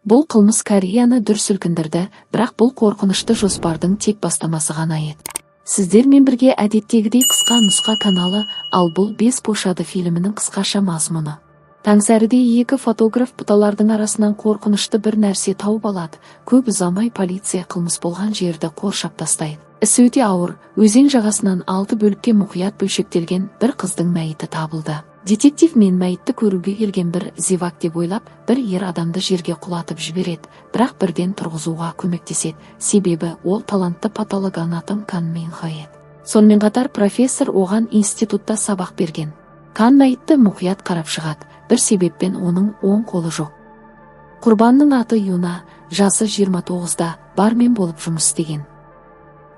Бұл қылмыс Кореяны дүр сілкіндірді, бірақ бұл қорқынышты жоспардың тек бастамасы ғана еді. Сіздермен бірге әдеттегідей «Қысқа нұсқа» каналы, ал бұл «Без пощады» фильмінің қысқаша мазмұны. Таңсәріде екі фотограф бұталардың арасынан қорқынышты бір нәрсе тауып алады. Көп ұзамай полиция қылмыс болған жерді қоршап тастайды. Іс өте ауыр: өзен жағасынан алты бөлікке мұқият бөлшектелген бір қыздың мәйіті табылды. Детектив мен мәйітті көруге келген бір зевак деп ойлап, бір ер адамды жерге құлатып жібереді, бірақ бірден тұрғызуға көмектеседі, себебі ол талантты патологоанатом Кан Мин Хо еді. Сонымен қатар профессор оған институтта сабақ берген. Кан мәйітті мұқият қарап шығады. Бір себеппен оның оң қолы жоқ. Құрбанның аты Юна, жасы 29-да, бармен болып жұмыс істеген.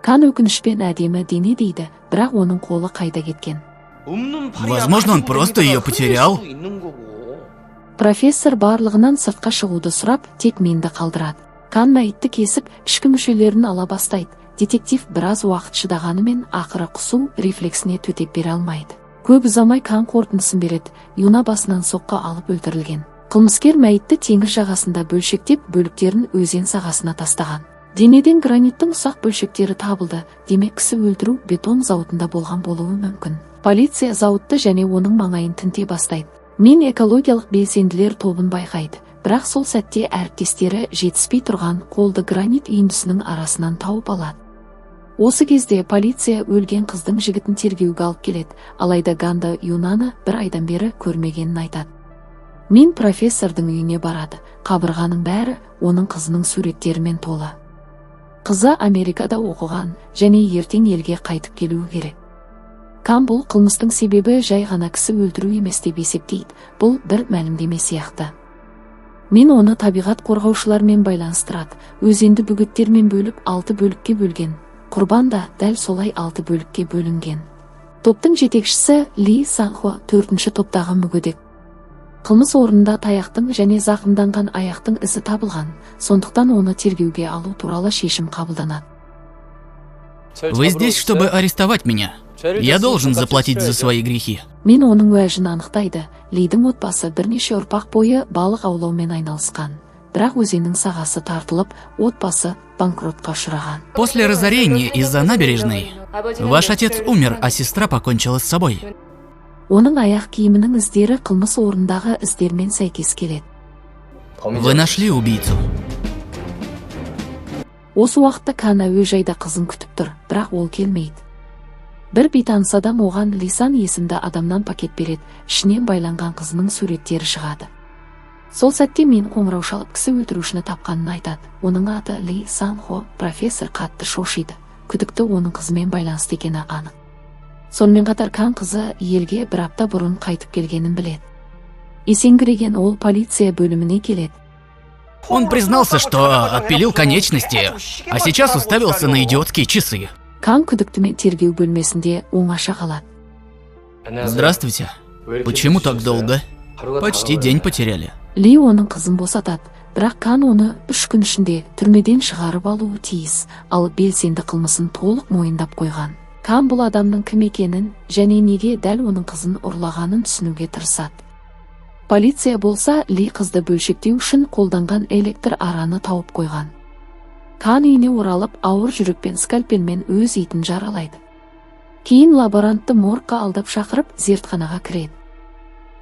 Кан өкінішпен «әдемі дене» дейді, бірақ оның қолы қайда кеткен? Возможно, он просто ее потерял. Профессор барлығынан сыртқа шығуды сұрап, тек Минді қалдырады. Кан мәйітті кесіп, ішкі мүшелерін ала бастайды. Детектив біраз уақыт шыдағанымен, ақыры құсу рефлексіне төтеп бере алмайды. Көп ұзамай Кан қорытындысын береді: Юна басынан соққы алып өлтірілген. Қылмыскер мәйітті теңіз жағасында бөлшектеп, бөліктерін өзен сағасына тастаған. Денеден граниттің ұсақ бөлшектері табылды. Демек, кісі өлтіру бетон зауытында болған болуы мүмкін. Полиция зауытты және оның маңайын тінте бастайды. Мин экологиялық белсенділер тобын байқайды, бірақ сол сәтте әріптестері жетіспей тұрған қолды гранит үйіндісінің арасынан тауып алады. Осы кезде полиция өлген қыздың жігітін тергеуге алып келеді. Алайда Ганда Юнаны бір айдан бері көрмегенін айтады. Мин профессордың үйіне барады. Қабырғаның бәрі оның қызының суреттерімен толы. Қызы Америкада оқыған және ертең елге қайтып келуі керек. Кан бұл қылмыстың себебі жай ғана кісі өлтіру емес деп есептейді. Бұл бір мәлімдеме сияқты. Мин оны табиғат қорғаушылармен байланыстырады. Өзенді бөгеттермен бөліп, алты бөлікке бөлген. Құрбан да дәл солай алты бөлікке бөлінген. Топтың жетекшісі Ли Санхо, төртінші топтағы мүгедек. Қылмыс орнында таяқтың және зақымданған аяқтың ізі табылған, сондықтан оны тергеуге алу туралы шешім қабылданады. Вы здесь, чтобы арестовать меня. Я должен заплатить за свои грехи. Мин оның уәжін анықтайды. Лидің отбасы бірнеше ұрпақ бойы балық аулаумен айналысқан, бірақ өзеннің сағасы тартылып, отбасы банкротқа ұшыраған. После разорения из-за набережной ваш отец умер, а сестра покончила с собой. Оның аяқ киімінің іздері қылмыс орнындағы іздермен сәйкес келеді. Вы нашли убийцу. Осы уақытта Кан әуежайда қызын күтіп тұр, бірақ ол келмейді. Бір бейтаныс адам оған Лисан есімді адамнан пакет береді. Ішінен байланған қызының суреттері шығады. Сол сәтте Мин қоңырау шалып, кісі өлтірушіні тапқанын айтады. Оның аты Ли Сан Хо. Профессор қатты шошиды. Күдікті оның қызымен байланысты екені анық. Сонымен қатар Кан қызы елге бір апта бұрын қайтып келгенін біледі. Есеңгіреген ол полиция бөліміне келеді. Он признался, что отпилил конечности, а сейчас уставился на идиотские часы. Кан күдіктімен тергеу бөлмесінде оңаша қалады. Здравствуйте. Почему так долго? Почти день потеряли. Ли оның қызын босатады, бірақ Кан оны 3 күн ішінде түрмеден шығарып алуы тиіс. Ал белсенді қылмысын толық мойындап қойған. Кан бұл адамның кім екенін және неге дәл оның қызын ұрлағанын түсінуге тырысады. Полиция болса Ли қызды бөлшектеу үшін қолданған электр араны тауып қойған. Кан үйіне оралып, ауыр жүрекпен скальпельмен өз итін жаралайды. Кейін лаборантты моргқа алдап шақырып, зертханаға кіреді.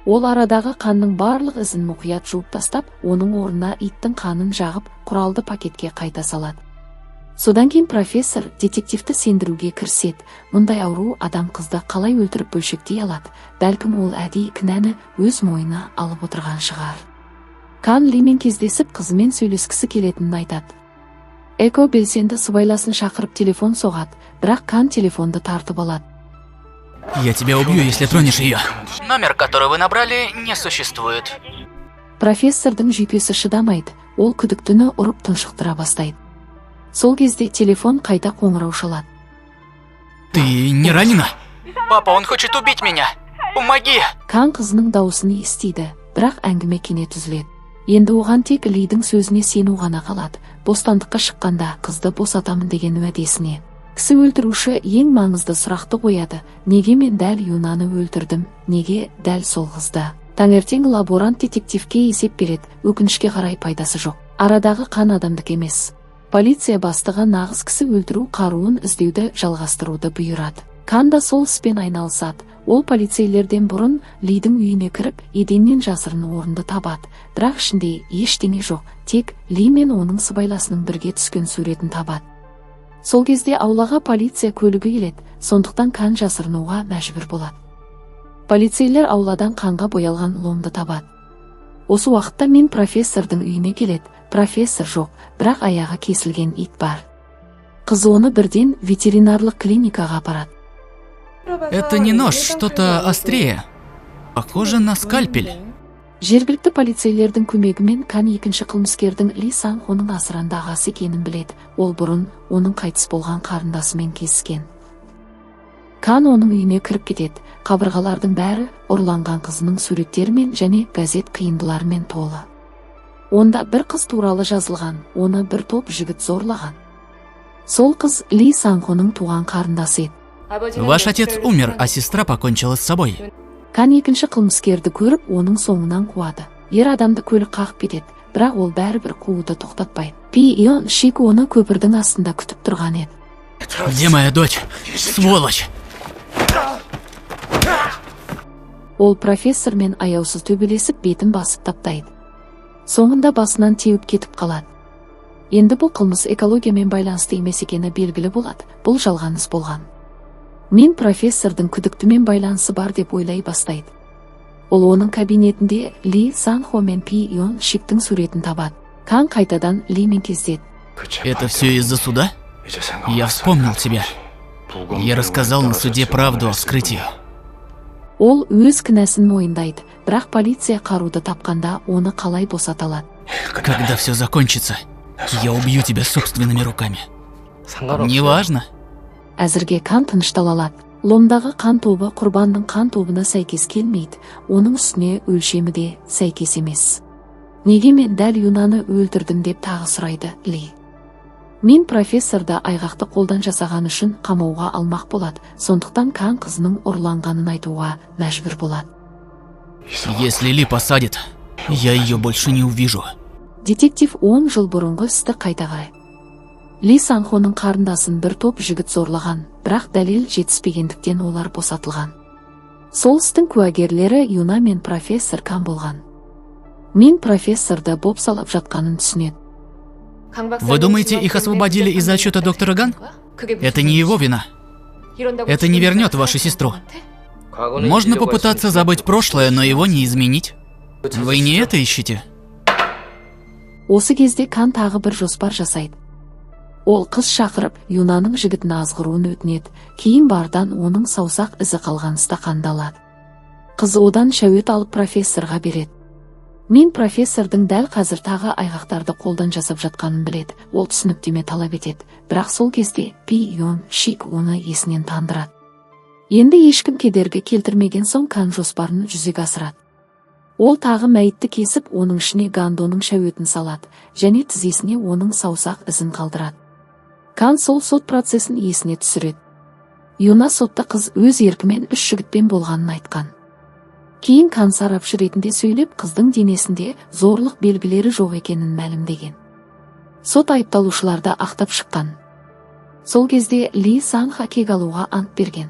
Ол арадағы қанның барлық ізін мұқият жуып тастап, оның орнына иттің қанын жағып, құралды пакетке қайта салады. Содан кейін профессор детективті сендіруге кіріседі. Мұндай ауру адам қызды қалай өлтіріп, бөлшектей алады? Бәлкім, ол әдейі кінәні өз мойнына алып отырған шығар. Кан Лимен кездесіп, қызымен сөйлескісі келетінін айтады. Эко белсенді сыбайласын шақырып, телефон соғады, бірақ Кан телефонды тартып алады. Я тебя убью, если тронешь ее. Номер, который вы набрали, не существует. Профессордың жүйкесі шыдамайды. Ол күдіктіні ұрып тұншықтыра бастайды. Сол кезде телефон қайта қоңырау шалады. Ты не ранена? Папа, он хочет убить меня. Помоги! Кан қызының дауысын естиді, бірақ әңгіме кенет үзіледі. Енді оған тек Лидің сөзіне сену ғана қалады, бостандыққа шыққанда қызды босатамын деген уәдесіне. Кісі өлтіруші ең маңызды сұрақты қояды: «Неге мен дәл Юнаны өлтірдім? Неге дәл сол қызды?» Таңертең лаборант детективке есеп береді, өкінішке қарай, пайдасы жоқ. Арадағы қан адамдікі емес. Полиция бастығы нағыз кісі өлтіру қаруын іздеуді жалғастыруды бұйырады. Кан да сол іспен айналысады. Ол полицейлерден бұрын Лидің үйіне кіріп, еденнен жасырын орынды табады. Бірақ ішінде ештеңе жоқ, тек Ли мен оның сыбайласының бірге түскен суретін табады. Сол кезде аулаға полиция көлігі келеді, сондықтан Кан жасырынуға мәжбүр болады. Полицейлер ауладан қанға боялған ломды табады. Осы уақытта Мин профессордың үйіне келеді. Профессор жоқ, бірақ аяғы кесілген ит бар. Қыз оны бірден ветеринарлық клиникаға апарады. Это не нож, что-то острее. Похоже на скальпель. Жергілікті полицейлердің көмегімен Кан екінші қылмыскердің Ли Сан Хоның асыранды ағасы екенін біледі. Ол бұрын оның қайтыс болған қарындасымен кездескен. Кан оның үйіне кіріп кетеді. Қабырғалардың бәрі ұрланған қызының суреттерімен және газет қиындыларымен толы. Онда бір қыз туралы жазылған, оны бір топ жігіт зорлаған. Сол қыз Ли Санхоның туған қарындасы еді. Ваш отец умер, а сестра покончила с собой. Кан екінші қылмыскерді көріп, оның соңынан қуады. Ер адамды көлік қағып кетеді, бірақ ол бәрібір қууды тоқтатпайды. Пи Ион Шик оны көпірдің астында күтіп тұрған еді. Где моя дочь? Сволочь! Ол профессормен аяусыз төбелесіп, бетін басып таптайды. Соңында басынан теуіп кетіп қалады. Енді бұл қылмыс экологиямен байланысты емес екені белгілі болады. Бұл жалған іс болған. Мин профессордың күдіктімен байланысы бар деп ойлай бастайды. Ол оның кабинетінде Ли Санхо мен Пи Йон Шиктің суретін табады. Кан қайтадан Лимен кездеседі. Это все из-за суда? Я вспомнил тебя. Я рассказал на суде правду о вскрытии. Ол өз кінәсін мойындайды, бірақ полиция қаруды тапқанда оны қалай босата алады? Когда все закончится, я убью тебя собственными руками. Неважно. Әзірге Кан тыныштала алады. Ломдағы қан тобы құрбанның қан тобына сәйкес келмейді, оның үстіне өлшемі де сәйкес емес. «Неге мен дәл Юнаны өлтірдім?» деп тағы сұрайды Ли. Мин профессорды айғақты қолдан жасаған үшін қамауға алмақ болады, сондықтан Кан қызының ұрланғанын айтуға мәжбүр болады. Если Ли посадит, я ее больше не увижу. Детектив 10 жыл бұрынғы істі қайта қарайды. Ли Санхоның қарындасын бір топ жігіт зорлаған, бірақ дәлел жетіспегендіктен олар босатылған. Сол істің куәгерлері Юна мен профессор Кан болған. Мин профессорды бопсалап жатқанын түсінеді. Вы думаете, их освободили из-за отчета доктора Ган? Это не его вина. Это не вернет вашу сестру. Можно попытаться забыть прошлое, но его не изменить. Вы не это ищете? Осы кезде Кан тағы бір жоспар жасайды. Ол қыз шақырып, Юнаның жігітін азғыруын өтінеді. Кейін бардан оның саусақ ізі қалған стақанды алады. Қыз одан шәует алып, профессорға береді. Мин профессордың дәл қазір тағы айғақтарды қолдан жасап жатқанын біледі. Ол түсініктеме талап етеді, бірақ сол кезде Пи Йон Шик оны есінен тандырады. Енді ешкім кедергі келтірмеген соң, Кан жоспарын жүзеге асырады. Ол тағы мәйітті кесіп, оның ішіне Гандоның шәуетін салады және тізесіне оның саусақ ізін қалдырады. Кан сол сот процесін есіне түсіреді. Юна сотта қыз өз еркімен үш жігітпен болғанын айтқан. Кейін Кан сарапшы ретінде сөйлеп, қыздың денесінде зорлық белгілері жоқ екенін мәлімдеген. Сот айыпталушыларды ақтап шыққан. Сол кезде Ли Санха кек алуға ант берген.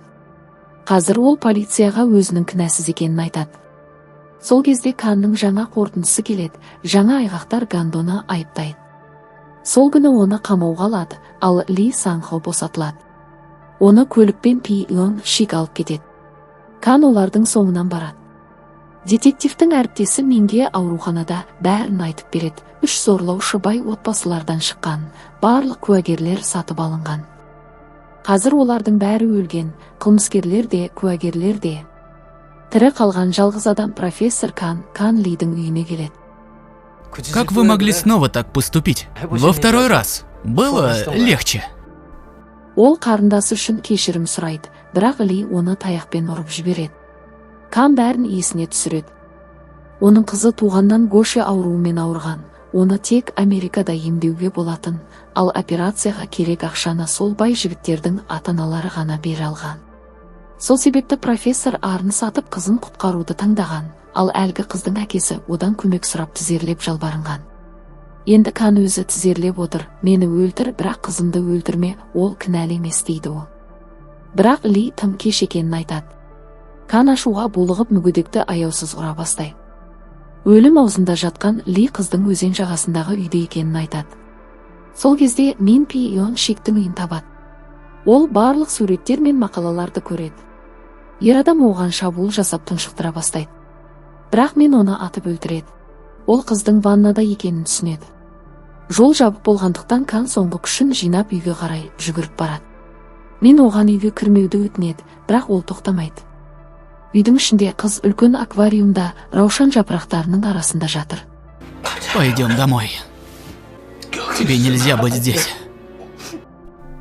Қазір ол полицияға өзінің кінәсіз екенін айтады. Сол кезде Канның жаңа қорытындысы келеді. Жаңа айғақтар Гандоны айыптайды. Сол күні оны қамауға алады, ал Ли Санхо босатылады. Оны көлікпен Пи Йон Шик алып кетеді. Кан олардың соңынан барады. Детективтің әріптесі Минге ауруханада бәрін айтып береді. Үш зорлаушы бай отбасылардан шыққан, барлық куәгерлер сатып алынған. Қазір олардың бәрі өлген, қылмыскерлер де, куәгерлер де. Тірі қалған жалғыз адам профессор Кан. Кан Лидің үйіне келеді. Как вы могли снова так поступить? Во второй раз. Было легче. Ол қарындасы үшін кешірім сұрайды, бірақ Ли оны таяқпен ұрып жібереді. Кан бәрін есіне түсіреді. Оның қызы туғаннан Гоше ауруымен ауырған. Оны тек Америкада емдеуге болатын, ал операцияға керек ақшаны сол бай жігіттердің ата-аналары ғана бере алған. Сол себепті профессор арын сатып, қызын құтқаруды таңдаған. Ал әлгі қыздың әкесі одан көмек сұрап, тізерлеп жалбарынған. Енді Кан өзі тізерлеп отыр: «Мені өлтір, бірақ қызымды өлтірме, ол кінәлі емес», – дейді ол. Бірақ Ли тым кеш екенін айтады. Кан ашуға булығып, мүгедекті аяусыз ұра бастайды. Өлім аузында жатқан Ли қыздың өзен жағасындағы үйде екенін айтады. Сол кезде Мин Пи Йон Шиктің үйін табады. Ол барлық суреттер мен мақалаларды көреді. Ер адам оған шабуыл жасап, тұншықтыра бастайды, бірақ Мин оны атып өлтіреді. Ол қыздың ваннада екенін түсінеді. Жол жабық болғандықтан, Кан соңғы күшін жинап, үйге қарай жүгіріп барады. Мин оған үйге кірмеуді өтінеді, бірақ ол тоқтамайды. Үйдің ішінде қыз үлкен аквариумда раушан жапырақтарының арасында жатыр. Пойдем домой. Тебе нельзя быть здесь.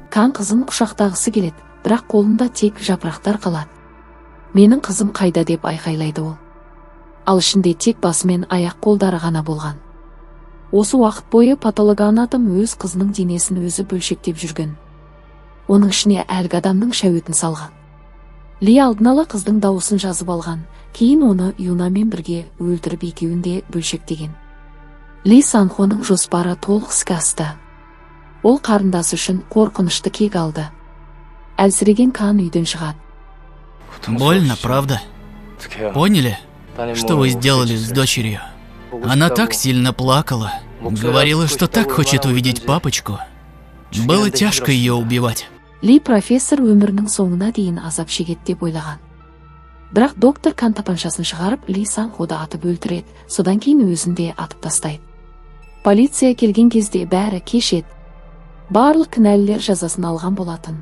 Кан қызын құшақтағысы келеді, бірақ қолында тек жапырақтар қалады. «Менің қызым қайда?» – деп айқайлайды ол. Ал ішінде тек басы мен аяқ қолдары ғана болған. Осы уақыт бойы патологоанатом өз қызының денесін өзі бөлшектеп жүрген. Оның ішіне әлгі адамның шәуетін салған. Ли алдын ала қыздың дауысын жазып алған, кейін оны Юнамен бірге өлтіріп, екеуін де бөлшектеген. Ли Санхоның жоспары толық іске асты. Ол қарындасы үшін қорқынышты кек алды. Әлсіреген Кан үйден шығады. Больно, правда? Поняли, что вы сделали с дочерью? Она так сильно плакала. Говорила, что так хочет увидеть папочку. Было тяжко ее убивать. Ли профессор өмірінің соңына дейін азап шегеді деп ойлаған. Бірақ доктор Кан тапаншасын шығарып, Ли Санходы атып өлтіреді, содан кейін өзін де атып тастайды. Полиция келген кезде бәрі кеш еді. Барлық кінәлілер жазасын алған болатын.